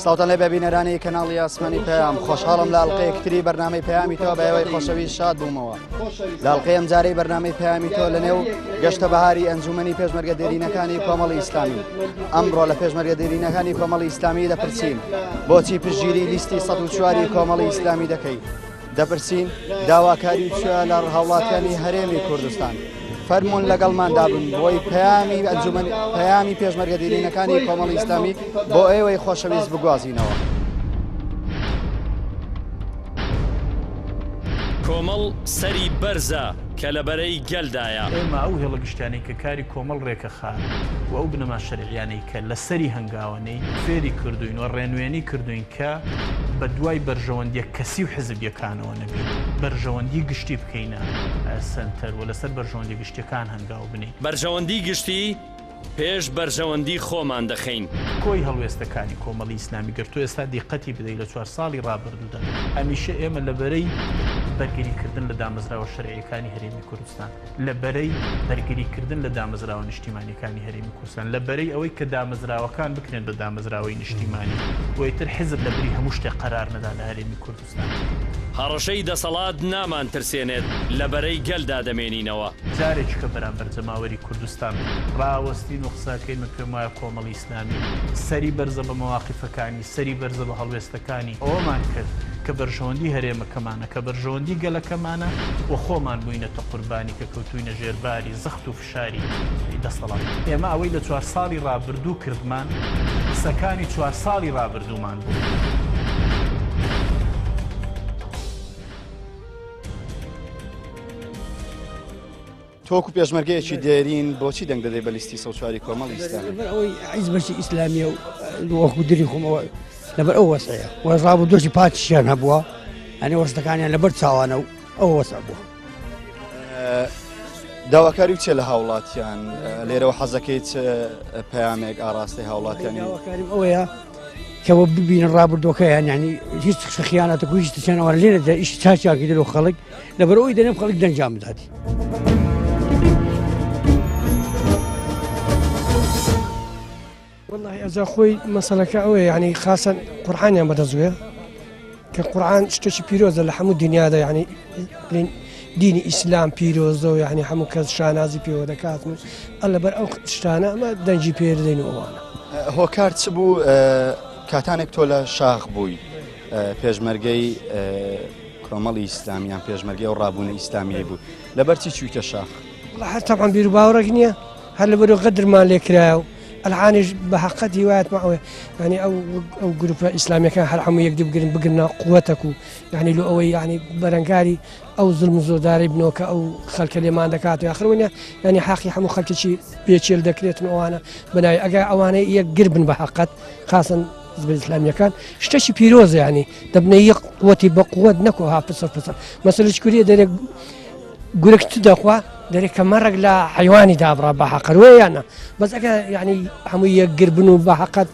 سڵاوتان لێ بە بینەرانی کەناڵی ئاسمانی پەیام، خۆشحاڵم لە ئەڵلقەیەکتری بەرنامەی پەیامی تۆ بە ئێوەی خۆشەویست شاد بوومەوە. لە ئەڵلقەی ئەمجارەی بەرنامەی پەیامی تۆ لە نێو گەشتە بەهاری ئەنجومەنی پێشمەرگە دێرینەکانی کۆمەڵی ئیسلامی. ئەمڕۆ لە پێشمەرگە دێرینەکانی کۆمەڵی ئیسلامی دەپرسین بۆچی پشتگیری لیستی 104 کۆمەڵی ئیسلامی دەکەی؟ دەپرسین داواکاری چیە لە هاوڵاتیانی هەرێمی کوردستان؟ فەرمونون لەگەڵماندا بن بۆی پەیامی ئەنجومەن پەیامی پێشمەرگە دێرینەکانی کۆمەڵی ئیسلامی بۆ ئێوەی خۆشەویست بگوازینەوە. کۆمەڵ سەری بەرزە کە لە بەرەی گەلدایە. ئێمە ئەو هێڵە گشتیانەی کە کاری کۆمەڵ رێکەخات و ئەو بنەما شەرعیانەی کە لەسەری هەنگاوەنێین فێری کردووین و ڕێنوێنی کردووین کە بە دوای بەرژەوەندیە کەسی و حزبیەکانەوە نەبین، بەرژەوەندی گشتی بکەینە سەنتەر و لەسەر بەرژەوەندیە گشتیەکان هەنگاو بنێین. بەرژەوەندی گشتی پێش بەرژەوەندی خۆمان دەخەین. کۆی هەڵوێستەکانی کۆمەڵی ئیسلامی گەر تۆ ئێستا دیقەتی بدەی لە چوارساڵی ڕابردوودا هەمیشە ئێمە لە بەرەی بەرگری کردن لە دامەزراوە شەرعیەکانی هەرێمی کوردستان، لە بەرەی بەرگری کردن لە دامەزراوە نیشتیمانیەکانی هەرێمی کوردستان، لە بەرەی ئەوەی کە دامەزراوەکان بکرێن بە دامەزراوەی نیشتیمانی و ئیتر حیزب لە بری هەموو شتێک قەرار نەدا لە هەرێمی کوردستان. هەڕەشەی دەسەڵات نامانترسێنێت، لە بەرەی گەلدا دەمێنینەوە. جارێکی کە بەرامبەر جەماوەری کوردستان ڕاوەستین و قسەکەین، من پێم وایە کۆمەڵی ئیسلامی سەری بەرزە بە مەواقیفەکانی، سەری بەرزە بە هەڵوێستەکانی، ئەوەمان کرد کە بەرژەوەندی هەرێمەکەمانە، کە بەرژەوەندی گەلەکەمانە و خۆمان بووینەتە قوربانی کە کەوتووینە ژێر باری زەخت و فشاری دەسەڵات. ئێمە ئەوەی لە چوارساڵی ڕابردوو کردمان، قسەکانی چوارساڵی ڕابردوومان بوو. تۆ وەکو پێشمەرگەیەکی دێرین بۆچی دەنگ دەدەی بە لیستی 104 کۆمەڵی ئیسلامی؟ لەبەر ئەوەی حیزبێکی ئیسلامیە و وەکو دری خۆمەوە لەبەر ئەو وەسعەیە وە ڕابردووشی پارتیشیان هەبووە ئەنێ وەستەکانیان لەبەر چاوانە و ئەو وەسع بووە. داواکاری چێ لە هاوڵاتیان لێرەوە حەزەکەی چ پەیامێک ئاراستەی هاوڵاتیانی داواکاریم ئەوەیە کەەوە ببینە ڕابردوەکەیان ینی هیچ خیانەتە و هیچ تچێنەوە لێرە ئیش چاچیان کردن و خەڵک لەبەرئەوەی دەنێم خەڵک دەنگیان بدات. واللهی ئەجا خۆی مەسەلەکە ئەوەیە یعنی خاصەن قورعانیان بەدەستوێ کە قورعان شتێکی پیرۆزە لە هەموو دنیادا یعنی بڵێن دینی ئیسلام پیرۆزە و یعنی هەموو کەس شانازی پێوە دەکات و لەبەر ئەو شتانە ئەمە دەنگی پێدەین و ئەوانە. هۆکار چ بوو کاتانێک تۆ لە شاخ بووی پێشمەرگەی کۆمەڵی ئیسلامی یان پێشمەرگەی ئەو ڕابوونە ئیسلامیەی بوو لەبەر چی چوویتە شاخ؟ وەڵا هەر تەبعەن بیر و باوەڕێک نییە هەر لەبەرو غەدرمان لێ کرایە و ئەلعانیش بە حەقەت هیوایەتمان ئەوەیە یعنی ئەو ئەو گروپە ئیسلامیەکان هەر هەموو یەکدی بگرن بگرنە قوتەک و یعنی لۆ ئەوەی یعنی بەرەنگاری ئەو زوڵم و زۆردارەی بنەوە کە ئەو خەلکە لێمان دەکات و یاخر وەنیە یعنی حەقی هەموو خەلکێکی پێچێل دەکرێتن ئەوانە بەناوی ئەگەر ئەوانەی یەکگر بن بە حەقەت خاصن حزبە ئیسلامیەکان شتێکی پیرۆزە ینی دەبنە یەک قوتی بە قوت نەکۆ ها پسە پسە مەسەلش کوریە دەرێک گورک چ دەخوا دەرێک کە مەڕێک لە حیوانی دابڕا بە حەقەروەیانە بەس ئەگە یعنی هەموو یەکگر بن و بە حەقەت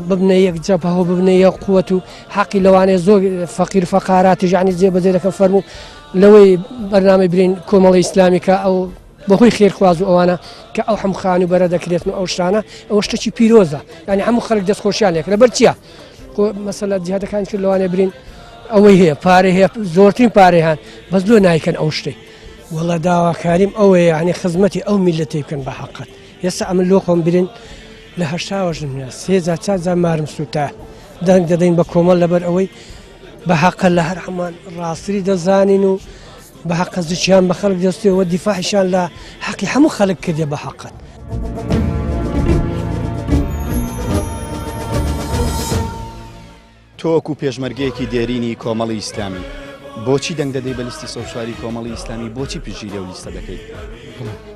ببنە یەک جەبهە و ببنە یەک قوت و حەقی لەوانەیە زۆر فەقیر فەقاراتی ژانی جێبەجێ دەکەن فەرموو لەوەی بەرنامەی برین کۆمەڵی ئیسلامی کە ئەو بەهۆی خێرخواز و ئەوانە کە ئەو هەموو خانووبەرە دەکرێتن و ئەو شتانە ئەوە شتێکی پیرۆزە یعنی هەموو خەڵک دەستخۆشیان لێکرد لەبەر چییە خۆ مەسەلە جیهادەکان کرد لەوانەیە برین ئەوەی هەیە پارەی هەیە زۆرترین پارەی هەن بەس لۆ نایکەن ئەو شتەی وەڵا داواکاریم ئەوەیە یعنی خزمەتی ئەو میلەتەی بکەن بە حەقەت ئێستا ئەمن لۆ خۆم برین لە هەشتاوە ژنم هەیە سێ جار چوار جار مارم سووتا دەنگ دەدەین بە کۆمەڵ لەبەر ئەوەی بە حەقە لە هەر هەمان ڕاستری دەزانین و بە حەقە زچیان بە خەڵک دەستێ و دیفاعیشان لە حەقی هەموو خەڵک کردێ بە حەقەت. تۆ وەکو پێشمەرگەیەکی دێرینی کۆمەڵی ئیسلامی بۆچی دەنگ دەدەی بە لیستی 104 کۆمەڵی ئیسلامی بۆچی پشتگیری ئەو لیستە دەکەیت؟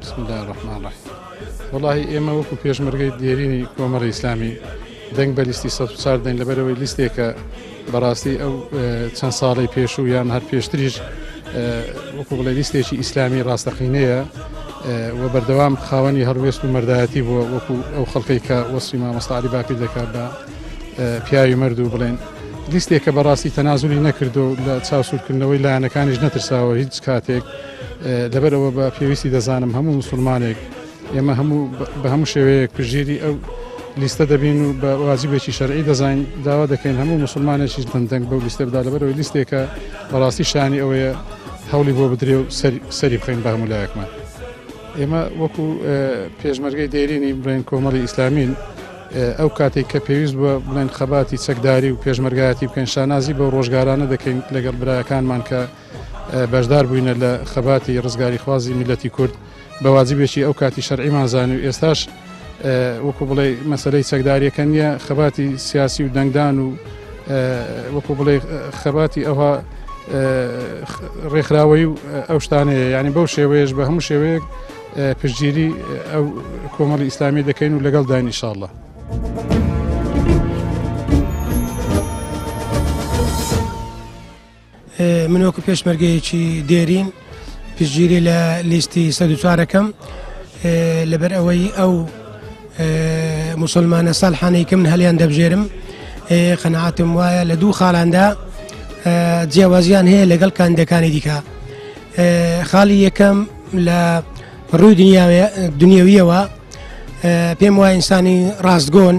بسم الله الرحمن الرحیم وەڵاهی ئێمە وەکو پێشمەرگەی دێرینی کۆمەڵی ئیسلامی دەنگ بە لیستی 104 دەین لەبەرەوەی لیستێکە بەڕاستی ئەو چەند ساڵی پێشوو یان هەر پێشتریش وەکو بڵێ لیستێکی ئیسلامی ڕاستەقینەیە. و بەردەوام خاوەنی هەڵوێست و مەردایەتی بووە وەکو ئەو خەڵکەی کە وەسفی مامۆستا عەلی باپیر دەکات بە پیاوی مەرد و بڵێن لیستێکە بەڕاستی تەنازولی نەکردو لە چاوسوورکردنەوەی لایەنەکانیش نەترساوە هیچ کاتێک لەبەرەوە بە پێویستی دەزانم هەموو مسلمانێک ئێمە هەموو بە هەموو شێوەیەک پشتگیری ئەو لیستە دەبین و بە واجبێکی شەرعی دەزانین داوا دەکەین هەموو مسلمانێکیش دەنگ بەو لیستە بدا لەبەرەوەی لیستێکە بەڕاستی شانی ئەوەیە هەوڵی بۆ بدرێ و سەری بخەین بە هەموو لایەکمان. ئێمە وەکو پێشمەرگەی دێرینی بڵێن کۆمەڵی ئیسلامین ئەو کاتێک کە پێویست بووە بڵێن خەباتی چەکداری و پێشمەرگایەتی بکەین شانازی بەو ڕۆژگارانە دەکەین لەگەڵ برایەکانمان کە بەشدار بووینە لە خەباتی ڕزگاریخوازی میلەتی کورد بە واجبێکی ئەو کاتی شەرعیمان زانی و ئێستاش وەکو بڵێ مەسلەی چەکداریەکە نییە خەباتی سیاسی و دەنگدان و وەکو بڵێ خەباتی ئەوها ڕێکخراوەی و ئەو شتانەیە ینی بەو شێوەیەش بە هەموو شێوەیەک پشتگیری ئەو کۆمەڵی ئیسلامی دەکەین و لەگەڵ داین ئیشاءاللە. من وەکو پێشمەرگەیەکی دێرین پشتگیری لە لیستی 104ەکەم لەبەر ئەوەی ئەو مسلمانە ساڵحانەی کە من هەلیان دەبژێرم قەنەعاتم وایە لە دوو خاڵاندا جیاوازیان هەیە لەگەڵ کاندەکانی دیکە خاڵی یەکەم لە ڕووی دنیاویەوە پێم وایە ئینسانی ڕاستگۆن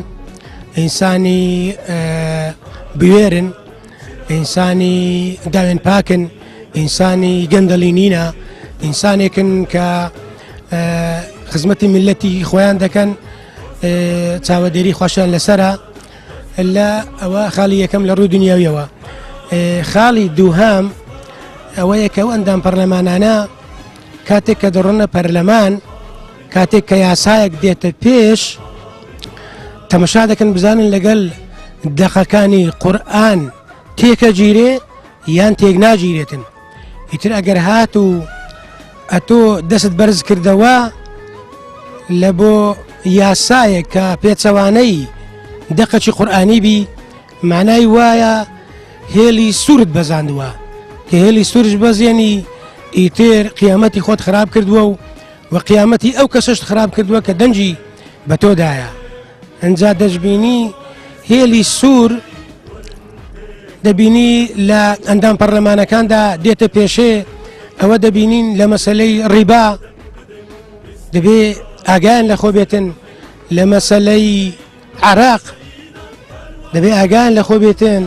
ئینسانی بوێرن ئینسانی داوێن پاکن ئینسانی گەندەڵی نینە ئینسانێکن کە خزمەتی میلەتی خۆیان دەکەن چاوەدێری خۆشیان لەسرە لە ئەوە خاڵی یەکەم لە ڕووی دنیاویەوە خاڵی دووهام ئەوەیە کە ئەو ئەندام پەرلەمانانە کاتێک کە دەڕۆنە پەرلەمان کاتێک کە یاسایەک دێتە پێش تەمەشا دەکەن بزانن لەگەل دەقەکانی قورئان تێکەگیرێ یان تێک ناگیرێتن ئیتر ئەگەر هات و ئەتۆ دەست بەرز کردەوە لە بۆ یاسایەک کە پێچەوانەی دەقەکی قورئانی بی مانای وایە هێلی سوورت بەزاندووە کە هێلی سوورش بەزێنی ئیتر قیامەتی خۆت خراپ کردووە و و قیامەتی ئەو کەسەشت خراپ کردووە کە دەنگی بە تۆدایە ئەجا دەشبینی هێلی سوور دەبینی لە ئەندام پەرلەمانەکاندا دێتە پێشێ ئەوە دەبینین لە مەسلەی ڕیبا دەبێ ئاگایان لە خۆ بێتن لە مەسلەی عراق دەبێ ئاگایان لە خۆ بێتن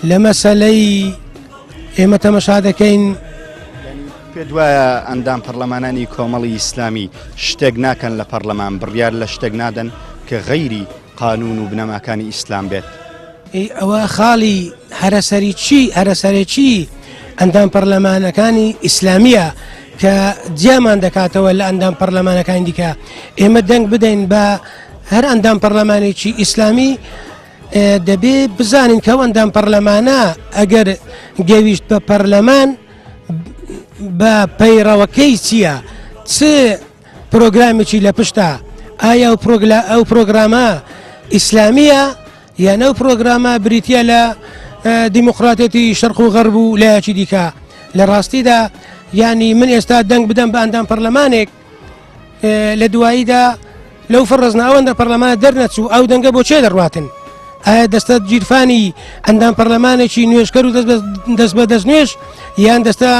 لە مەسەلەی ئێمە تەمەشا دەکەین. پێت وایە ئەندام پەرلەمانانی کۆمەڵی ئیسلامی شتێک ناکەن لە پەرلەمان بڕیار لە شتێک نادەن کە غەیری قانون و بنەماکانی ئیسلام بێت؟ ئەوە خاڵی هەرەسەریی هەرەسەرەکی ئەندام پەرلەمانەکانی ئیسلامیە کە جیامان دەکاتەوە لە ئەندام پەرلەمانەکانی دیکە ئێمە دەنگ بدەین بە هەر ئەندام پەرلەمانێکی ئیسلامی دەبێ بزانین کە ئەو ئەندام پەرلەمانە ئەگەر گەویشت بە پەرلەمان بە پەیڕەوەکەی چییە چ پرۆگرامێکی لە پشتە ئایا و پرۆگلا ئەو پرۆگرامە ئیسلامیە یان ئەو پرۆگرامە بریتە لە دیموکراتێتی شەرق و غەرب و لایەکی دیکە لە ڕاستیدا ینی من ئێستا دەنگ بدەم بە ئەندام پەرلەمانێک لە دواییدا لەو فەڕزنا ئەوەندە پەرلەمانە دەرنەچوو ئەو دەنگە بۆ چێ دەڕاتن ئایا دەستە گیرفانی ئەندام پەرلەمانێکی نوێژکەر و دەست بە دەست نوێژ یان دەستە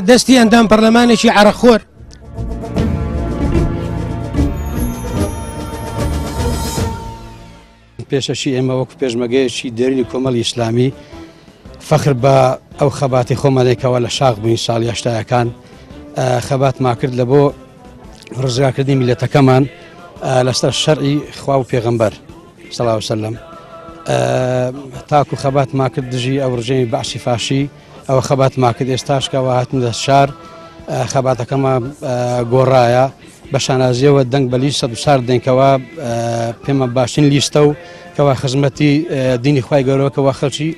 دەستی ئەندام پەرلەمانێکی عرەخۆر پێشەکی ئێمە وەکو پێشمەگەیەکی دێرینی کۆمەڵی ئیسلامی فەخر بە ئەو خەباتی خۆمانێکەوە لە شاخ بووین ساڵی هەشتایەکان خەباتمان کرد لە بۆ ڕزگارکردنی میلەتەکەمان لەسەر شەرعی خوا و پێغەمبەر صلی الله وسلم تاکو خەباتمان کرد دژی ئەو ڕژێمی بەعسی فاشی ئەوە خەباتمان کرد ئێستاش کەەوە هاتن دەست شار خەباتەکەمان گۆڕایە بە شانازیەوە دەنگ بە لیست 104 دەنکەوە پێمە باشترین لیستە و کەوا خزمەتی دینی خوای گەورەکەەوە خەڵکی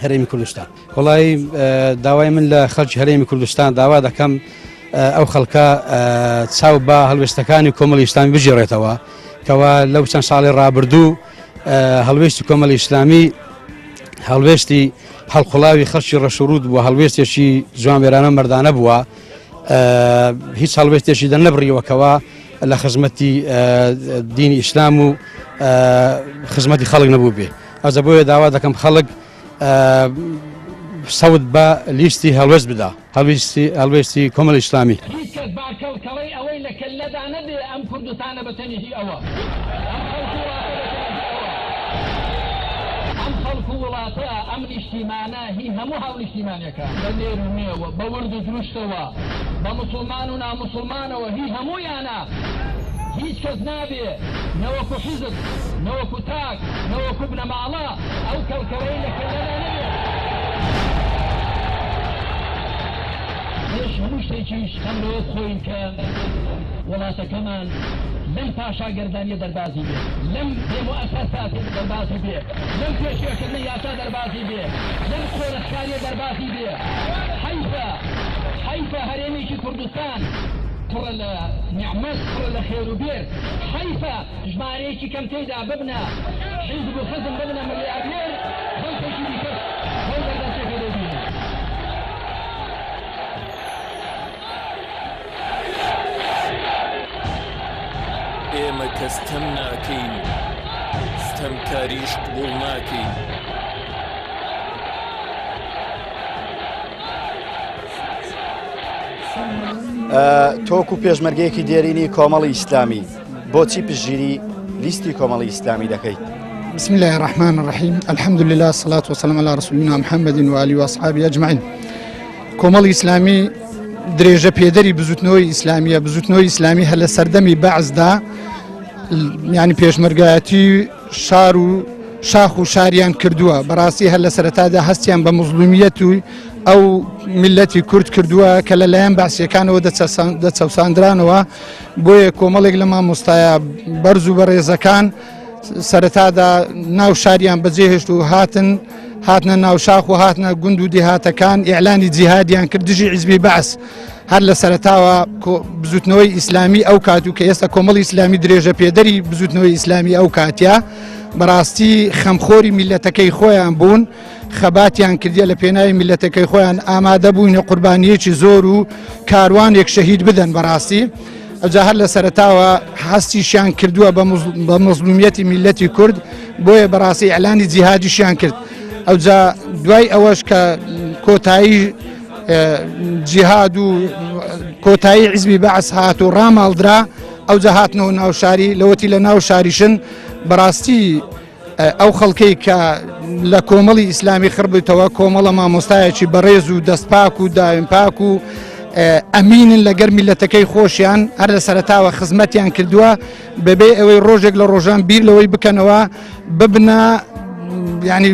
هەرێمی کوردستان وڵی داوای من لە خەڵکی هەرێمی کوردستان داوا دەکەم ئەو خەڵکە چاو بە هەڵوێستەکانی کۆمەڵی ئیسلامی بگێڕێتەوە کەوا لەو چەند ساڵی ڕابردوو هەڵوێستی کۆمەڵی ئیسلامی هەڵوێستی هەڵقوڵاوی خەڵکی ڕەشوڕوت بووە هەڵوێستێکی جوانبێرانە مەردانە بووە. هیچ هەڵوێستێکی دەرنەبڕیوە کەوا لە خزمەتی دینی ئیسلام و خزمەتی خەڵک نەبوو بێ ئەزە بۆیە داوا دەکەم خەڵک سەوت بە لیستی هەڵوێست بدا هەڵویستی هەڵوێستی کۆمەڵی ئیسلامی. هیچ کەس با کەڵکەڵەی ئەوەی لە کەللەدا نەبێ ئەم کوردستانە بە تەنی هی ئەوە، ئەم خەڵک و وڵاتە بە تەنی هی ئەوە، ئەم خەڵک و وڵاتە، ئەم نیشتیمانە هی هەموو هاونیشتیمانێکە، بە نێر و مێوە، بە ورد و درشتەوە، بە موسڵمان و ناموسڵمانەوە هی هەموویانە، هیچ کەس نابێ نە وەکو حیزب، نە وەکو تاک، نە وەکو بنەماڵە ئەو کەڵکەڵەی لە کەللەدا نەبێت. پێش هەموو شتێکیش خەم لەوە بخۆین کە وڵاتەکەمان لەم پاشاگەردانییە دەربازی بێت، لەم بێ موئەسەساتە دەربازی بێ، لەم پێشێلکردنی یاسا دەربازی بێ، لەم قۆرخکارییە دەربازی بێ. حەیفە، حەیفە هەرێمێکی کوردستان پڕە لە نیعمەت، پڕە لە خێروبێر، حەیفە ژمارەیەکی کەم تێیدا ببنە حیزب و خزم، ببنە ملیاردێر، خەڵکێکی دیکەش بەو بەردەستێکە دەیبینن. ئێمە کە ستەم ناکەین، ستەمکاریش قبوڵ ناکەین. تۆ وەکو پێشمەرگەیەکی دێرینی کۆمەڵی ئیسلامی بۆچی پشتگیری لیستی کۆمەڵی ئیسلامی دەکەیت؟ بسم الله الرحمن الرحیم الحمد لله الصلاة والسلام على رسولنا محمد وآله وأصحابه أجمعين کۆمەڵی ئیسلامی درێژە پێدەری بزوتنەوەی ئیسلامیە بزوتنەوەی ئیسلامی هەر لە سەردەمی بەعسدا ینی پێشمەرگایەتی شار و شاخ و شاریان کردووە بەڕاستی هەر لە سەرەتادا هەستیان بە مزلومیەت و ئەو میلەتی کورد کردووە کە لەلایەن باسیەکانەوە دەچەساندرانەوە بۆیە کۆمەڵێک لە مامۆستایە بەرز و بەڕێزەکان سەرەتادا ناو شاریان بەجێهێشت و هاتن هاتنە ناو شاخ و هاتنە گوند و دێهاتەکان ئیعلانی جیهادیان کرد دژی حیزبی بەعس هەر لە سەرەتاوە بزوتنەوەی ئیسلامی ئەو کات و کە ئێستا کۆمەڵی ئیسلامی درێژە پێدەری بزوتنەوەی ئیسلامی ئەو کاتە بەڕاستی خەمخۆری میلەتەکەی خۆیان بوون خەباتیان کردیە لە پێناوی میلەتەکەی خۆیان ئامادە بووینە قوربانیەکی زۆر و کاروانێک شەهید بدەن بەڕاستی ئەوجا هەر لە سەرەتاوە هەستیشیان کردووە بە مەزلومیەتی میلەتی کورد بۆیە بەڕاستی ئەلانی جیهادیشیان کرد ئەوجا دوای ئەوەش کە کۆتایی جیهاد و کۆتایی عزبی بەعس هات و ڕاماڵدرا ئەوجا هاتنەوە ناوشاری لەوەتی لە ناو شاریشن بەڕاستی ئەو خەڵکەی کە لە کۆمەڵی ئیسلامی خڕبوویتەوە کۆمەڵە مامۆستایەکی بەڕێز و دەستپاک و داوێن پاک و ئەمینن لەگەر میلەتەکەی خۆشیان هەر لە سەرەتاوە خزمەتیان کردووە بەبێ ئەوەی ڕۆژێک لە ڕۆژان بیر لەوەی بکەنەوە ببنە ینی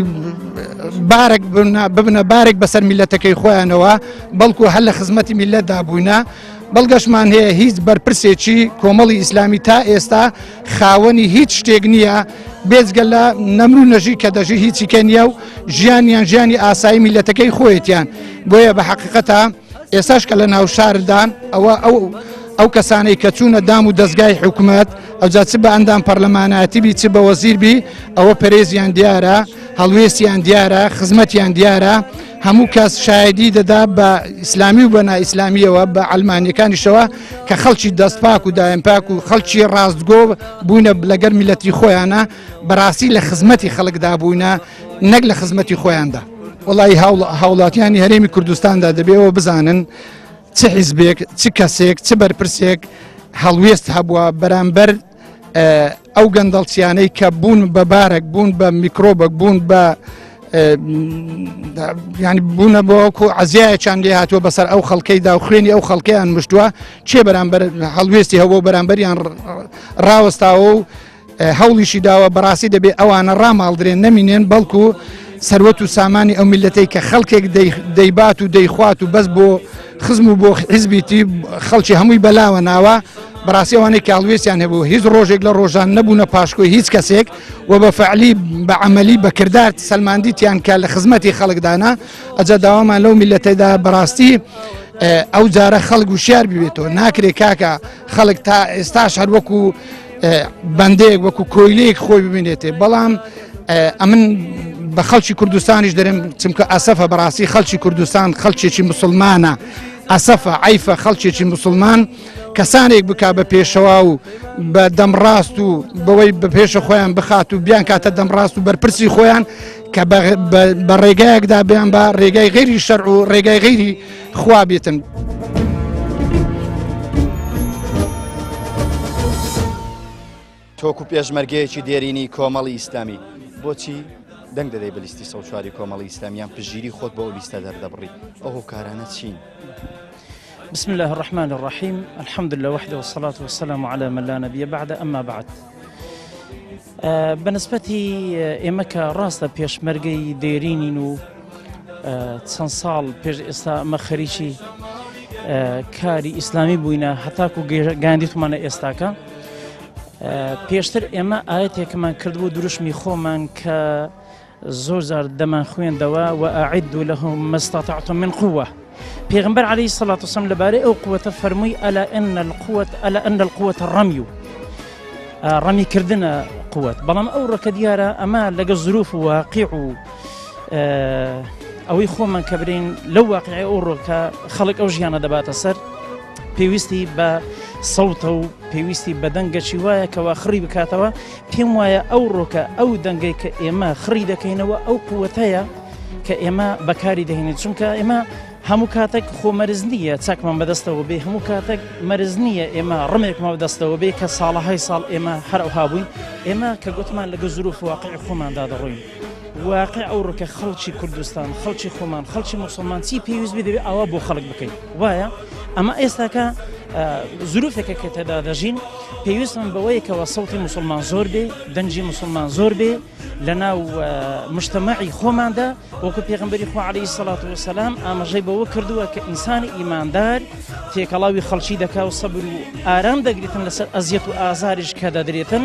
بارێک ببنە بارێک بەسەر میلەتەکەی خۆیانەوە بەڵکو هەر لە خزمەتی میلەتدا بووینە بەڵگەشمان هەیە هیچ بەرپرسێکی کۆمەڵی ئیسلامی تا ئێستا خاوەنی هیچ شتێک نییە بێجگە لە نەمر و نەژی کە دەژی هیچی کە نییە و ژیانیان ژیانی ئاسایی میلەتەکەی خۆیەتیان بۆیە بە حەقیقەتە ئێستاش کە لە ناو شاردان ئەوە ئەو ئەو کەسانەی کە چوونە دام و دەستگای حکومەت ئەوجا چ بە ئەندام پەرلەماناتی بی چ بە وەزیر بی ئەوە پەرێزیان دیارە هەڵوێستیان دیارە خزمەتیان دیارە هەموو کەس شایدی دەدا بە ئیسلامی و بە نائیسلامیەوە بە عەلمانیەکانیشەوە کە خەڵکی دەست پاک و دایم پاک و خەڵکی ڕاستگۆ بوونە لەگەر میلەتی خۆیانە بەڕاستی لە خزمەتی خەڵکدا بوونە نەک لە خزمەتی خۆیاندا وڵی هاوڵاتیانی هەرێمی کوردستاندا دەبێەوە بزانن چ حیزبێک چ کەسێک چ بەرپرسێک هەڵوێست هەبووە بەرامبەر ئەو گەندەڵچیانەی کە بوون بە بارێک بوون بە میکرۆبێک بوون بە ینی بوونە بۆ وەکو عزیایەکیان لێ هاتووە بەسەر ئەو خەڵکەیدا و خوێنی ئەو خەڵکیان مشتووە چێ بەرامبەر هەڵوێستی هەبوو بەرامبەریان ڕاوەستاوە و هەوڵیشی داوە بەڕاستی دەبێ ئەوانە ڕاماڵدرێن نەمینێن بەڵکو سەروەت و سامانی ئەو میلەتەی کە خەڵکێک دەیبات و دەیخوات و بەس بۆ خزم و بۆ حیزبیتی خەڵکی هەمووی بەلاوە ناوە بەڕاستی ئەوانەی کە هەڵوێستیان هەبوو هیچ ڕۆژێک لە ڕۆژان نەبوونە پاشکۆی هیچ کەسێک و بە فعلی بە عملی بە کردار سەلماندیتیان کە لە خزمەتی خەڵکدانە ئەجا داوامان لەو میلەتەدا بەڕاستی ئەو جارە خەڵک وشیار ببێتەوە ناکرێ کاکە خەڵک تا ئێستاش هەر وەکو بەندەیەک وەکو کۆیلەیەک خۆی ببینێتێ بەڵام ئەمن بە خەڵکی کوردستانیش دەرێم چمکە ئەسەفە بەڕاستی خەڵکی کوردستان خەڵکێکی مسلمانە. ئەسەفە عەیفە خەڵکێکی موسڵمان کەسانێک بکا بە پێشەوا و بە دەمڕاست و بەوەی بە پێشە خۆیان بخات و بیان کاتە دەمڕاست و بەرپرسی خۆیان کە بە ڕێگایەکدا بیان بە ڕێگای غەیری شەرع و ڕێگای غەیری خوا بێتن. تۆ وەکو پێشمەرگەیەکی دێرینی کۆمەڵی ئیسلامی بۆچی دەنگ دەدەی بە لیستی 104 کۆمەڵی ئیسلامی یان پشتگیری خۆت بۆ ئەو لیستە دەردەبڕی ئەو هۆکارانە چین؟ بسم الله الرحمن الرحیم الحمد لله وحده والصلاة والسلام على من لا نبي بعد أما بعد بەنسبەتی ئێمە کە ڕاستە پێشمەرگەی دێرینین و چەند ساڵ پێش ئێستا ئەمە خەریکی کاری ئیسلامی بووینە هەتاکو گەیاندیتمانە ئێستاکە پێشتر ئێمە ئاەتێکمان کردبوو دروشمی خۆمان کە زۆر جار دەمان خوێندەوە وأعدوا لهم ما استطعتم من قوة پێغمبەر عليه الصلاة والسلام لەبارەی ئەو قوتە فەرمووی ألا إن القوة ألا إن القوة الرمي ڕەمی کردنە قوت بەڵام ئەو ڕەکە دیارە ئەمە لەگە زروف و واقع و ئەوەی خۆمان کە برین لەو واقعی ئەو ڕۆکە خەڵک ئەو ژیانە دەباتە سەر پێویستی بە سەوتە و پێویستی بە دەنگەکی وایە کەوا خڕی بکاتەوە پێم وایە ئەو ڕۆکە ئەو دەنگەی کە ئێمە خڕی دەکەینەوە ئەو قوتەیە کە ئێمە بەکاری دەهێنین چونکە ئێمە هەموو کاتێک خۆ مەرز نییە چەکمان بەدەستەوە بێ هەموو کاتێک مەرز نییە ئێمە ڕمێکمان بەدەستەوە بێ کە ساڵەهای ساڵ ئێمە هەر ئەوها بووین ئێمە کە گوتمان لەگە زروف واقعی خۆماندا دەڕۆین واقع ئەو ڕکە خەڵکی کوردستان خەڵکی خۆمان خەڵکی مسلمان چی پێویست بێ دەبێ ئاوا بۆ خەڵک بکەین وایە ئەمە ئێستاکە زروفێکە کە تێدا دەژین پێویستمان بەوەیە کەەوە سەوتی مسلمان زۆر بێ دەنگی مسلمان زۆر بێ لە ناو مشتەمەعی خۆماندا وەکو پێغمبەری خوا عەلەیهی سەڵات وسەلام ئاماژەی بەوە کردووە کە ئینسانی ئیماندار تێکەڵاوی خەڵکی دەکا و سەبر و ئارام دەگریتن لەسەر ئەزیەت و ئازاریش کە دەدرێتن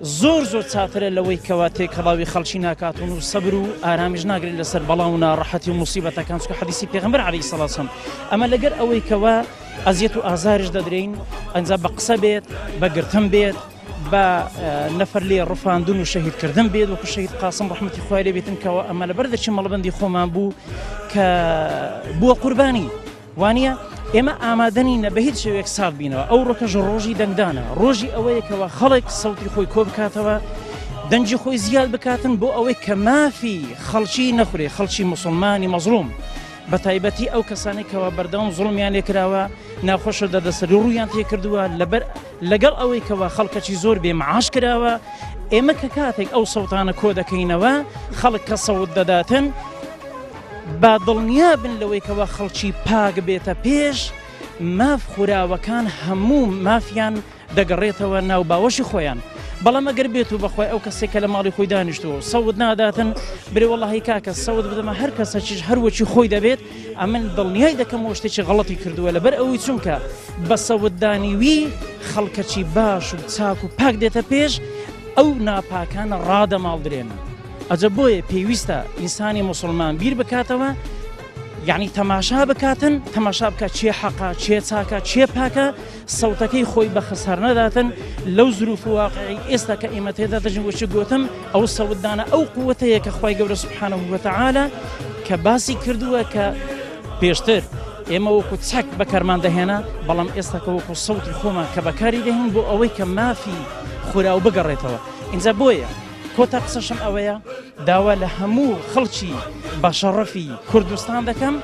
زۆر زۆر چاترە لەوەی کەوا تێکەڵاوی خەڵکی ناکاتون و سەبر و ئارامیش ناگرێت لەسەر بەڵا و ناڕەحەتی و موسیبەتەکان چونکە حەدیسی پێغەمبەر عەلەیهی سەڵات وسەلام ئەمە لەگەر ئەوەی کەوا ئەزیەت و ئازاریش دەدرێین ئەنجا بە قسە بێت بە گرتن بێت بە نەفەر لێ ڕفاندن و شەهیدکردن بێت وەکو شەهید قاسم ڕەحمەتی خوای لێ بێتن کەەوە ئەمە لەبەر دەچی مەڵبندی خۆمان بوو کە بووە قوربانی وانە ئێمە ئامادەنینە بە هیچ شێوەیەک سارد بینەوە ئەو ڕۆکەش ڕۆژی دەنگدانە ڕۆژی ئەوەیەکەوە خەڵک سەوتی خۆی کۆ بکاتەوە دەنگی خۆی زیاد بکاتن بۆ ئەوەی کە مافی خەڵکی نەخورێ خەڵکی مسلمانی مەزڵوم بە تایبەتی ئەو کەسانەی کەوا بەردەوام زوڵمیان لێکراوە ناخۆشە دەردەسەری ڕوویان تێکردووە لەبەر لەگەڵ ئەوەی کەوا خەڵکەکی زۆر بێ معاش کراوە ئێمە کە کاتێک ئەو سەوتانە کۆ دەکەینەوە خەڵک کە سەوت دەداتن با دڵنیا بن لەوەی کەوا خەڵکی پاک بێتە پێش ماف خوراوەکان هەموو مافیان دەگەڕێتەوە ناو باوەشی خۆیان بەڵام ئەگەر بێت و بەخوای ئەو کەسێک کە لە ماڵی خۆی دانیشتووە سەوت ناداتن برێ وەڵی کاکە سەوت بدەمە هەر کەسەکیش هەروەکی خۆی دەبێت ئەمن دڵنیای دەکەم و شتێکی غەڵەتی کردووە لەبەر ئەوەی چونکە بە سەوتدانی وی خەڵکەکی باش و چاک و پاک دێتە پێش ئەو ناپاکانە ڕادەماڵدرێنە ئەجە بۆیە پێویستە ئینسانی مسلمان بیر بکاتەوە یعنی تەماشا بکاتن تەماشا بکە چێ حەقا چێ چاکە چێ پاکە سەوتەکەی خۆی بە خەسار نەداتن لەو زروف و واقعی ئێستا کە ئێمە تێدا دەژین وەچ گوتم ئەو سەوتدانە ئەو قوتەیە کە خوای گەورە سبحانه وتعالى کە باسی کردووە کە پێشتر ئێمە وەکو چەک بەکارمان دەهێنا بەڵام ئێستا کە وەکو سەوتی خۆمان کە بەکاری دەهێن بۆ ئەوەی کە مافی خوراو بگەڕێتەوە ئینجا بۆیە کۆتا قسەشم ئەوەیە داوا لە هەموو خەڵکی بەشەڕەفی کوردستان دەکەم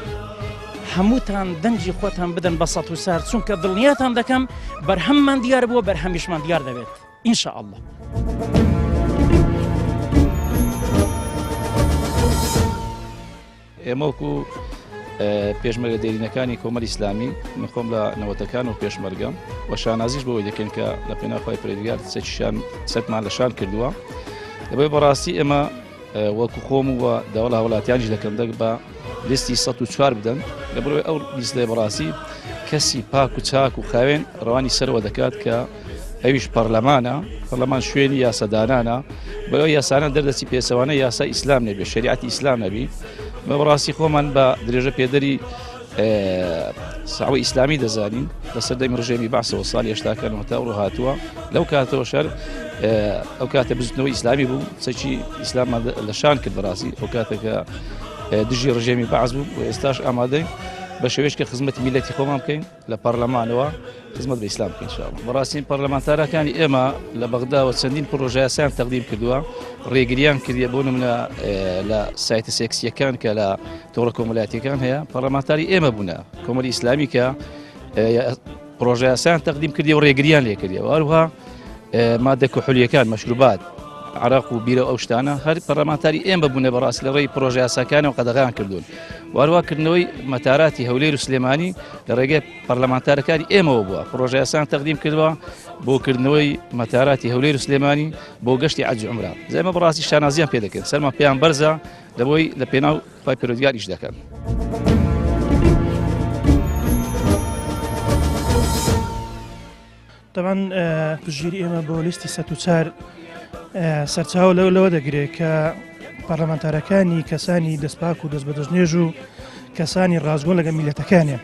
هەمووتان دەنگی خۆتان بدەن بە سەت و سار چونکە دڵنیاتان دەکەم بەرهەممان دیار بووە بەرهەمیشمان دیار دەبێت إن شاء الله. ئێمە وەکو پێشمەرگە دێرینەکانی کۆمەلی ئیسلامی من خۆم لە نەوەتەکان و پێشمەرگەم و شانازیش بەوەی دەکەین کە لە پێناو خوای پەروەردگار چەکیشان چەکمان لە شان کردووە لەبەر بەڕاستی ئێمە وەکو خۆم و داوا لە هاوڵاتیانیش دەکەم دەنگ بە لیستی 104 بدەن لە بڕۆی ئەو لیستەیە بەڕاستی کەسی پاک و چاک و خاوێن ڕەوانی سەرەوە دەکات کە ئەویش پەرلەمانە پەرلەمان شوێنی یاسادانانە بەەوە یاسانە دەردەچی پێچەوانە یاسا ئیسلام نەبێ شریعەتی ئیسلام نەبی بە بەڕاستی خۆمان بە درێژە پێدەری ساوە ئیسلامی دەزانین لە سەردەمی ڕژێمی بەعسەوە ساڵی هێشتاکان هەتا ئەوڕۆ هاتووە لەو کاتەوە شەر ئەو کاتە بزوتنەوەی ئیسلامی بوو چەکی ئیسلامان لە شان کرد بەڕاستی ئەو کاتێکە دژی ڕژێمی بەعس بوو و ئێستاش ئامادەین. بە شێوەیەک کە خزمەتی میلەتی خۆمان بکەین لە پەرلەمانەوە خزمەت بە ئیسلام بکەین ئینشاءاللە. بەڕاستی پەرلەمانتارەکانی ئێمە لە بەغداوە چەندین پرۆژە یاسایان تەقدیم کردووە، ڕێگریان کردیە بۆ نمونە لە سایتە سێکسیەکان کە لە تۆڕە کۆمەلایەتیەکان هەیە پەرلەمانتاری ئێمە بوونە کۆمەلی ئیسلامی کە پرۆژە یاسایان تەقدیم کردی و ڕێگریان لێکردی و هەروها مادە کحولیەکان مەشروبات عراق و بیرە ئەو شتانە هەر پەرلەمانتاری ئێمە بوونە بەڕاستی لە ڕێی پرۆژە یاساکانەوە قەدەغیان کردوون واروا کردنەوەی مەتاراتی هەولێر و سلێمانی لە ڕێگەی پەرلەمانتارەکانی ئێمەوە بووە پرۆژە یاسان تەقدیم کردووە بۆ کردنەوەی مەتاراتی هەولێر و سلێمانی بۆ گەشتی عەج عمرە ئێمە بەڕاستی شانازیان پێ دەکەن سەرمان پێیان بەرزە لەبۆی لە پێناو خوای پەروەردگار ئیش دەکەن. تەبعەن پشتگیری ئێمە بۆ لیستی 104 سەرچاوە لەو لەوە دەگرێت کە پەرلەمانتارەکانی کەسانی دەستپاک و دەست بە دەستنوێژ و کەسانی ڕاستگۆن لەگە میلەتەکانیان.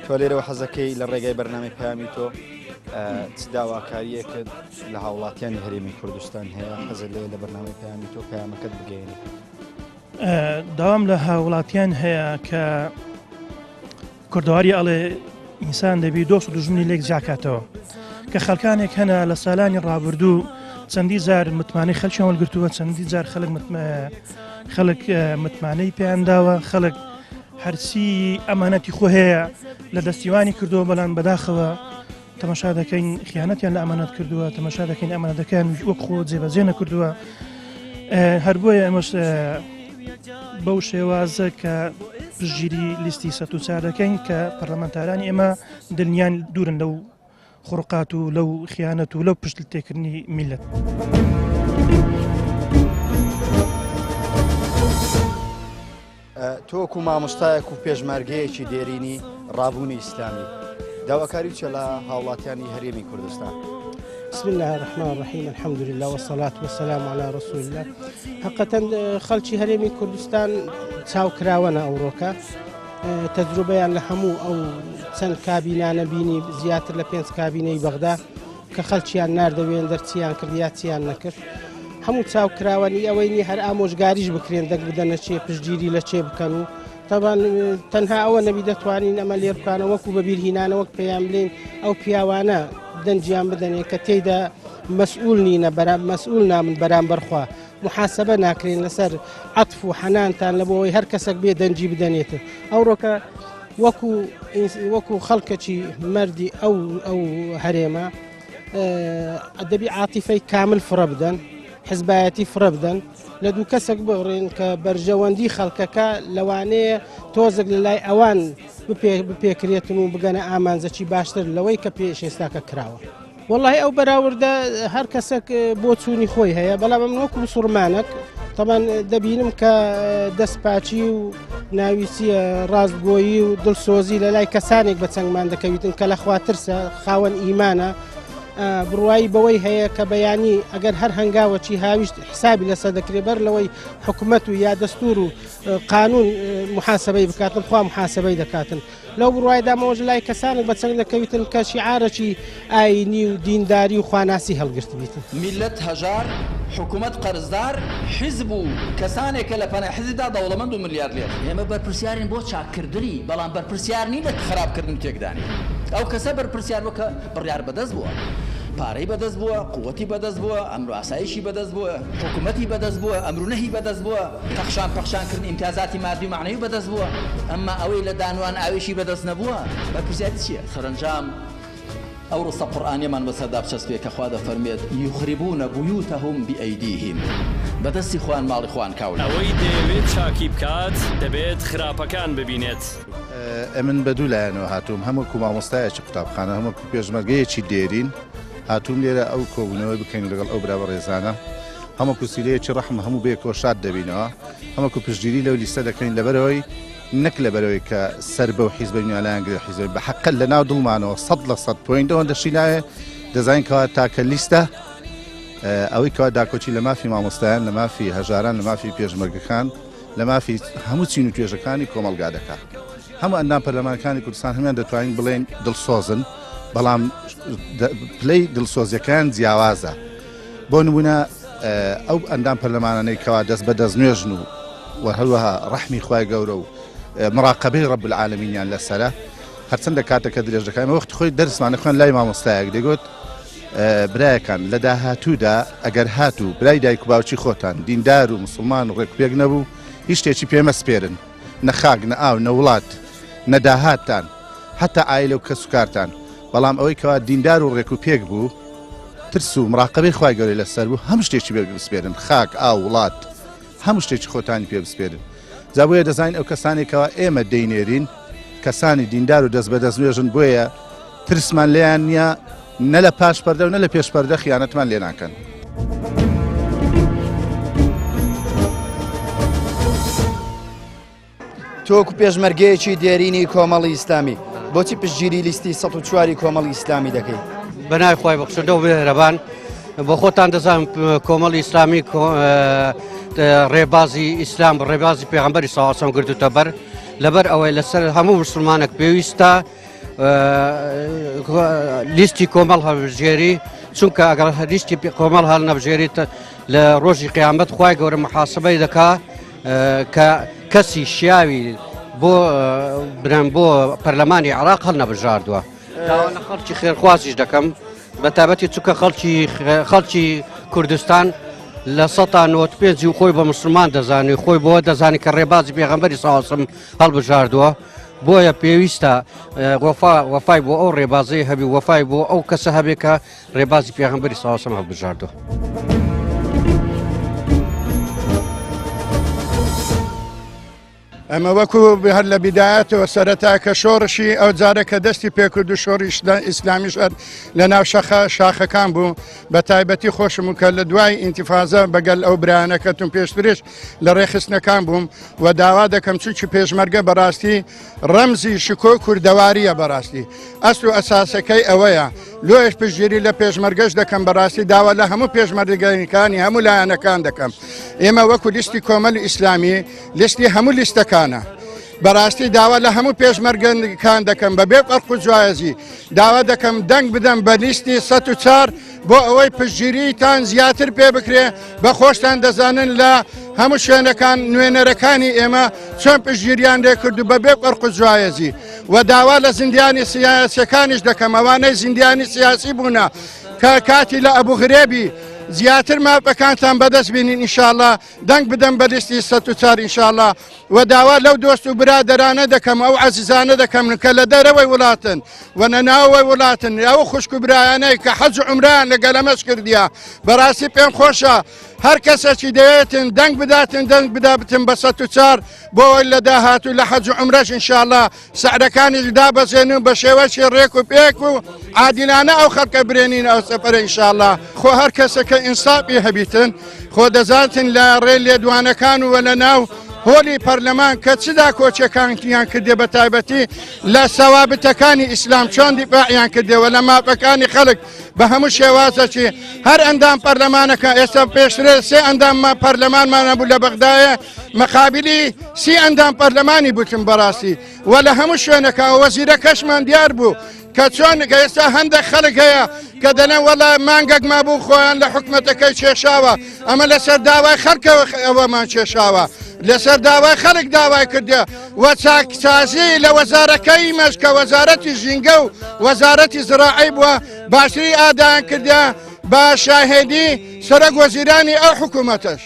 تۆ لێرەوە حەزەکەی لە ڕێگای بەرنامەی پەیامی تۆ چ داواکاریەکت لە هاوڵاتیانی هەرێمی کوردستان هەیە حەزە لێ لە بەرنامەی پەیامی تۆ پەیامەکەت بگەێنی؟ داوام لە هاوڵاتیان هەیە کە کوردەواری ئەڵێ ئینسان دەبی دۆست و دوژمنی لێک جیاکاتەوە کە خەڵکانێک هەنە لە سالانی ڕابردوو چەندی جار متمانەی خەلکیان وەرگرتووە چەندی جار خەڵک خەڵک متمانەی پێیان داوە خەڵک هەرچی ئەمانەتی خۆ هەیە لە دەستیوانی کردووە بەڵام بەداخەوە تەمەشا دەکەین خیانەتیان لە ئەمانەت کردووە تەمەشا دەکەین ئەمانەتەکەیان وەک خۆ جێبەجێ نەکردووە هەر بۆیە ئەمەش بەو شێوازە کە پشتگیری لیستی 104 دەکەین کە پەرلەمانتارانی ئێمە دڵنیان دوورن لەو خڕقات و لەو خیانەت و لەو پشت تێکردنی میلەت. تۆ وەکو مامۆستایەک و پێشمەرگەیەکی دێرینی ڕابوونی ئیسلامی داواکاری چە لە هاوڵاتیانی هەرێمی کوردستان؟ بسم الله الرحمن الرحیم الحمد لله والصلاة والسلام على رسول الله حقیقەتەن خەڵکی هەرێمی کوردستان چاوکراوەنە ئەوڕۆکە تەجروبەیان لە هەموو ئەو چەند کابینانە بینی زیاتر لە پێنج کابینەی بەغدا کە خەلکیان ناردە وێندەر چیان کرد یا چیان نەکرد هەموو چاو کراوەنی ئەوەی نی هەر ئامۆژگاریش بکرێن دەنگ بدەنە چێ پشتگیری لە چێ بکەن و تەبان تەنها ئەوە نەبی دەتوانین ئەمە لێر بکانە وەکو بەبیرهینانە وەک پەیام بلین ئەو پیاوانە دەنجیان بدەنێ کە تێیدا مەسئول نینە بەرام مەسئول نامن بەرامبەر خوا محاسبە ناکرێن لەسەر عەتف و حەنانتان لە بۆ ئەوەی هەر کەسێک بێ دەنگی بدەنێت ئەوڕۆکە وەکو وەکو خەڵکەکی مەردی ئەو ئەو هەرێمە ئەدەبی عاتیفەی کامل فڕە بدەن حزبایەتی فڕە بدەن لە دوو کەسێک بڕین کە بەرژەوەندی خەڵکەکە لەوانەیە تۆزێک لە لای ئەوان بپێکرێتن و بگەنە ئامانجەکی باشتر لەوەی کە پێش ئێستاکە کراوە. وەڵاهی ئەو بەراوردە هەر کەسێک بۆچوونی خۆی هەیە بەڵام من وەکو مسوڵمانێک تەمان دەبینم کە دەستپاچی و ناویچیە ڕاستگۆیی و دڵسۆزی لە لای کەسانێک بە چنگمان دەکەویتن کە لە خواترسە خاوەن ئیمانە بڕوایی بەوەی هەیە کە بەیانی ئەگەر هەر هەنگاوەکی هاویشت حسابی لەسەر دەکرێت بەر لەوەی حکومەت و یا دەستور و قانون محاسبەی بکاتن خوا محاسبەی دەکاتن لەو بڕوایەدا مەوەش لای کەسانێک بە چنگ دەکەویتن کە شیعارەکی ئایینی و دینداری و خواناسی هەڵگرتبیتن. میللەت هەژار، حکومەت قەرزدار، حیزب و کەسانێک کە لە پەنای حیزبدا دەوڵەمەند و ملیاردێر. ئێمە بەرپرسیارین بۆ چاککردنی، بەڵام بەرپرسیار نین لە خراپکردن و تێکدانی. ئەو کەسە بەرپرسیار بووە کە بڕیار بەدەست بووە، پارەی بەدەست بووە، قوتی بەدەست بووە، ئەمر و ئاسایشی بەدەست بووە، حکومەتی بەدەست بووە، ئەمر و نەهی بەدەست بووە. تەخشان پەخشان کردن ئیمتیازاتی مادی و مەعنەوی بەدەست بووە، ئەمما ئەوەی لە دانوان ئاوێکی بەدەست نەبووە بەرپرسیاری چییە؟ سەرەنجام ئەو ڕستە قورئانیەمان بەسەردا بچەسپێ کە خوا دەفەرموێت، یخربون بیوتهم بأیدیهم، بە دەستی خۆیان ماڵی خۆیان کاول دەکەن. ئەوەی دەیەوێت چاکی بکات، دەبێت خراپەکان ببینێت. ئەمن بە دوو لایەنەوە هاتووم، هەم وەکوو مامۆستایەکی قوتابخانە، هەم وەکوو پێشمەرگەیەکی دێرین هاتووم لێرە ئەو کۆبوونەوە بکەین لەگەڵ ئەو برا بەڕێزانە. هەم وەکو سیلەیەکی ڕەحم هەموو بەیەکەوە شاد دەبینەوە، هەم وەکو پشتگیری لەو لیستە دەکەین لەبەرئەوەی نەک لەبەرئەوەی کە سەر بەو حیزبەین یا لایەنگری حیزبین، بە حەقیقەت لە ناو دڵمانەوە 100% پۆینت ئەوەندەشی ناوێ دەزانین کەوا تاکە لیستە ئەوەی کەوا داکۆکی لە مافی مامۆستایان، لە مافی هەژاران، لە مافی پێشمەرگەکان، لە مافی هەموو چین و توێژەکانی کۆمەڵگا دەکا. هەموو ئەندام پەرلەمانەکانی کوردستان هەموویان دەتوانین بڵێین دڵسۆزن، بەڵام پلەی دڵسۆزیەکەیان جیاوازە. بۆ نمونە ئەو ئەندام پەرلەمانانەی کەوا دەست بە دەستنوێژن و و هەروەها ڕەحمی خوای گەورە و مراقەبەی رب العالمینیان لەسەرە هەرچەندە کاتەکە درێژ دەکەین وەختی خۆی دەرسمان خوێن لای مامۆستایەک دەگوت برایەکان لە داهاتوودا ئەگەر هاتوو برای دایک و باوکی خۆتان دیندار و مسلمان و ڕێکوپێک نەبوو هیچ شتێکی پێمەسپێرن نە خاک نە ئاو نە وڵات نە داهاتتان حتا ئایلە و کەسوکارتان بەڵام ئەوەی کەوا دیندار و ڕێک و پێک بوو ترس و مراقەبەی خوای گەورەی لەسەر بوو هەموو شتێکی پێ بسپێرن خاک ئاو وڵات هەموو شتێکی خۆتانی پێ بسپێرن جا بۆیە دەزانین ئەو کەسانێک کەوا ئێمە دەینێرین کەسانی دیندار و دەست بە دەست نوێژن بۆیە ترسمان لێیان نییە نە لە پاش پەردە و نە لە پێش پەردە خیانەتمان لێ ناکەن. تۆ وەکو پێشمەرگەیەکی دێرینی کۆمەڵی ئیسلامی بۆچی پشتگیری لیستی 104 کۆمەڵی ئیسلامی دەکەی؟ بەناوی خوای بەخشندە و مێهرەبان بۆ خۆتان دەزان کۆمەڵی ئیسلامی ڕێبازی ئیسلام ڕێبازی پێغەمبەری ساواسەم گرتوتە بەر لەبەر ئەوەی لەسەر هەموو مسلمانێک پێویستە لیستی کۆمەڵ هەڵبژێری چونکە ئەگەر لیستی کۆمەڵ هەڵ نەبژێریت لە ڕۆژی قیامەت خوای گەورە محاسبەی دەکا کە کەسی شیاوی بۆ برام بۆ پەرلەمانی عراق هەڵنەبژاردووە داوا لە خەڵکی خێرخوازیش دەکەم بە تابەتی چونکە خەڵکی خەڵکی کوردستان لە سەتا نۆت پێنجی و خۆی بە مسلمان دەزانی خۆی بۆ دەزانی کە ڕێبازی پێغەمبەری ساوسم هەڵبژاردووە بۆیە پێویستە وەفا وەفای بۆ ئەو ڕێبازی هەبی وەفای بۆ ئەو کەسە هەبێ کە ڕێبازی پێغەمبەری ساوسم هەڵبژاردووە. ئەمە وەکو هەر لە بیدایەتەوە سەرەتا کە شۆڕشی ئەو جارە کە دەستی پێکرد و شۆڕیش ئیسلامیش هەر لە ناو شەخە شاخەکان بوو بە تایبەتی خۆشم و کە لە دوای ئینتیفازە بەگەل ئەو برایانە کەتم پێشترش لە ڕێخستنەکان بووم و داوا دەکەم چونکی پێشمەرگە بەڕاستی ڕەمزی شکۆ کوردەواریە بەڕاستی ئەسل و ئەساسەکەی ئەوەیە لۆیش پشتگیری لە پێشمەرگەش دەکەم بەڕاستی داوا لە هەموو پێشمەرگەکانی هەموو لایەنەکان دەکەم ئێمە وەکو لیستی کۆمەلی ئیسلامی لیستی هەموو لیستەکانە بەڕاستی داوا لە هەموو پێشمەرگەکان دەکەم بە بێ فەرق و جیاوازی داوا دەکەم دەنگ بدەم بە لیستی 104 بۆ ئەوەی پشتگیریتان زیاتر پێ بکرێ بە خۆشتان دەزانن لە هەموو شوێنەکان نوێنەرەکانی ئێمە چۆن پشتگیریان لێ کرد و بەبێ فەرق و جیاوازی و داوا لە زیندانی سیاسەکانیش دەکەم ئەوانەی زیندانی سیاسی بوونە کە کاتی لە ئەبوو غرێبی زیاتر مافەکانتان بەدەست بینین ئینشاءاللە دەنگ بدەن بە لیستی 104 ئینشاءاللە و داوا لەو دۆست و برادەرانە دەکەم ئەو عەزیزانە دەکەم کە لە دەرەوەی وڵاتن و لە ناوەوەی وڵاتن ئەو خوشک و برایانەی کە حەج و عومرەیان لەگەل ئەمەش کردیە بەڕاستی پێم خۆشە هەر کەسێکی دەوێتن دەنگ بداتن دەنگ بدابتن بە 104 بۆ ئەوەی لە داهاتوو لە حەج و عومرەش ئینشاءاللە سعرەکانیش دابەزێنن بە شێوەکی ڕێک و پێک و عادیلانە ئەو خەڵکە برێنین ئەو سەفەرە ئینشاءاللە خۆ هەر کەسێک کە ئینسافی هەبیتن خۆ دەزانتن لە ڕێ لێدوانەکان و لە ناو هۆلی پەرلەمان کە چ داکۆکیەکانیان کردێ بە تایبەتی لە سەوابتەکانی ئیسلام چۆن دیفاعیان کردێ و لە مافەکانی خەڵک بە هەموو شێوازەکی هەر ئەندام پەرلەمانەکە ئێستا پێشترێ سێ ئەندام پەرلەمانمان هەبوو لە بەغدایە مەقابلی سی ئەندام پەرلەمانی بوتم بەڕاستی و لە هەموو شوێنەکە وەزیرەکەشمان دیار بوو کە چۆن کە ئێستا هەندێک خەڵک هەیە کە دەڵێن وەڵا مانگێک مابوو خۆیان لە حکومەتەکەی کێشاوە ئەمە لەسەر داوای خەڵکەوە ئەوەمان کێشاوە لەسەر داوای خەڵک داوای کردە و چاکسازی لە وەزارەکەی مەش کە وەزارەتی ژینگە و وەزارەتی زراعی بووە باشتری ئادایان کردە بە شاهێدی سەرۆک وەزیرانی ئەو حکوومەتەش.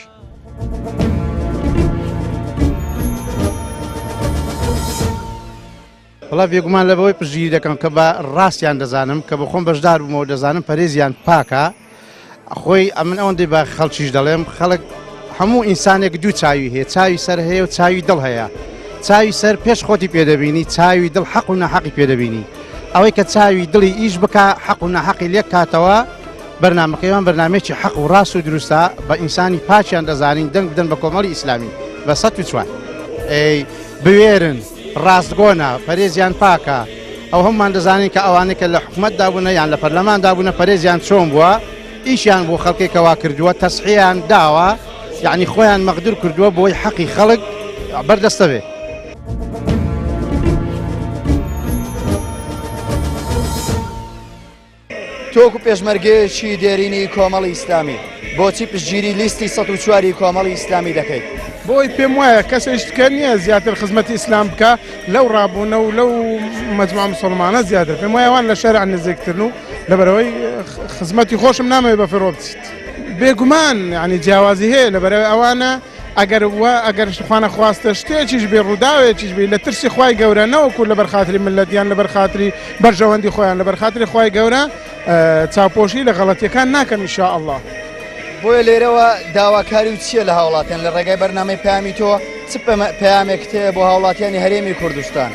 وەڵا بێگومان لە بەوەی پشتگیری دەکەم کە بە ڕاستیان دەزانم کە بە خۆم بەشدار بوومەوە دەزانم پەرێزیان پاکە خۆی ئەمن ئەوەندەی بە خەڵکیش دەڵێم خەڵک هەموو ئینسانێک دوو چاوی هەیە چاوی سەر هەیە و چاوی دڵ هەیە چاوی سەر پێش خۆتی پێدەبینی چاوی دڵ حەق و ناحەقی پێدەبینی ئەوەی کە چاوی دڵی ئیش بکە حەق و ناحەقی لێک کاتەوە بەرنامەکەیان بەرنامەیەکی حەق و ڕاست و دروستە بە ئینسانی پاکیان دەزانین دەنگ بدەن بە کۆمەڵی ئیسلامی بە 104 ئەی بوێرن ڕاستگۆنە پەرێزیان پاکە ئەو هەمومان دەزانین کە ئەوانەی کە لە حکومەتدا بوونە یان لە پەرلەماندا بوونە پەرێزیان چۆن بووە ئیشیان بۆ خەڵکێکەوە کردووە تەسحیان داوە یعنی خۆیان مەغدور کردووە بۆی حەقی خەڵک بەردەستە بێ. تۆ وەکو پێشمەرگەیەکی دێرینی کۆمەڵی ئیسلامی بۆچی پشتگیری لیستی 104 کۆمەڵی ئیسلامی دەکەیت؟ بۆی پێم وایە کەسێک کە نییە زیاتر خزمەتی ئیسلام بکە لەو ڕابوونە و لەو مەجموعە مسلمانە زیاتر پێم وایە ئەوان لە شەرع نزیکترن و لەبەرەوەی خزمەتی خۆشم نامەوێت بە فڕۆ بچیت. بێگومان یعنی جیاوازی هەیە لەبەرەوەی ئەوانە ئەگەر وا ئەگەر خوانە خواستە شتێکیش بێ ڕووداوێکیش بێ لە ترسی خوای گەورە نەوەکو لەبەر خاتری ملت یان لەبەر خاتری بەرژەوەندی خۆیان لەبەر خاتری خوای گەورە چاوپۆشی لە غەڵەتیەکان ناکەن ان شاء اللە. بۆیە لێرەوە داواکاری و چییە لە هاوڵاتیان لە ڕێگای بەرنامەی پەیامی تۆ چ پەیامێکت هەیە بۆ هاوڵاتیانی هەرێمی کوردستان؟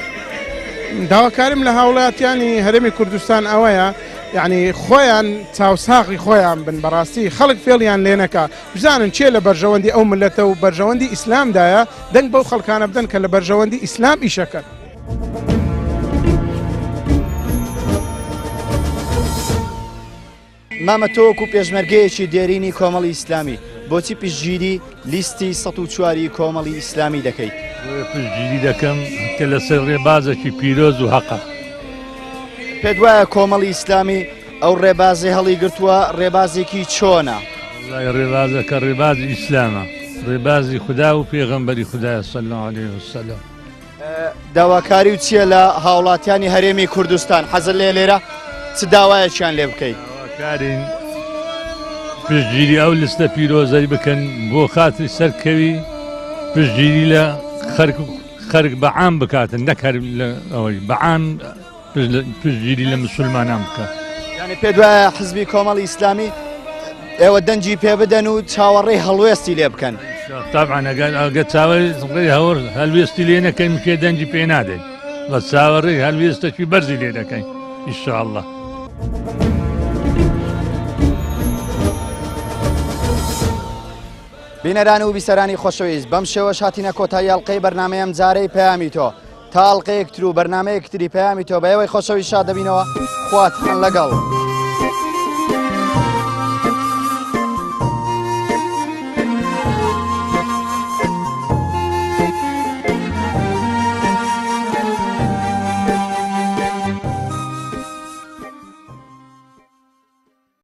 داواکاریم لە هاوڵاتیانی هەرێمی کوردستان ئەوەیە یعنی خۆیان چاوساغی خۆیان بن بەڕاستی خەڵک فێڵیان لێ نەکا بزانن کێ لە بەرژەوەندی ئەو ملەتە و بەرژەوەندی ئیسلامدایە دەنگ بەو خەڵکانە بدەن کە لە بەرژەوەندی ئیسلام ئیشەکەن. مامە تۆ وەکو پێشمەرگەیەکی دێرینی کۆمەڵی ئیسلامی بۆچی پشتگیری لیستی 104 ی کۆمەڵی ئیسلامی دەکەیت؟ بۆیە پشتگیری دەکەم کە لەسەر ڕێبازێکی پیرۆز و هەقە. پێت وایە کۆمەڵی ئیسلامی ئەو ڕێبازەی هەڵیگرتووە ڕێبازێکی چۆنە؟ وەڵای ڕێبازەکە ڕێبازی ئیسلامە، ڕێبازی خودا و پێغەمبەری خودایە صلی اللە علیه وسلم. داواکاری و چییە لە هاوڵاتیانی هەرێمی کوردستان حەزت لێ لێرە چ داوایەکیان لێ بکەیت؟ داواکارین پشتگیری ئەو لستە پیرۆزەی بکەن بۆ خاتری سەرکەوی پشتگیری لە خەرک خەرک بەعام بکاتن نەک هەر لە ئەوەی بەعام پشتگیری لە مسلمانان بکە. یعنی پێت وایە حزبی کۆمەڵی ئیسلامی ئێوە دەنگی پێ بدەن و چاوەڕێی هەڵوێستی لێ بکەن؟ طبعا ئەگەر ئەگەر چاوەڕێی هەوڕ هەلوێستی لێ نەکەین کێ دەنگی پێ نادەین بەس چاوەڕێی هەلوێستێکی بەرزی لێ دەکەین ئینشاءاللە. بینەران و بیسەرانی خۆشەویست بەم شێوەش هاتینە کۆتایی ئەڵقەی بەرنامەی ئەمجارەی پەیامی تۆ تا ئەڵقەیەک تر و بەرنامەیەک تری پەیامی تۆ بە ئێوەی خۆشەویست شاد دەبینەوە خواتان لەگەڵ.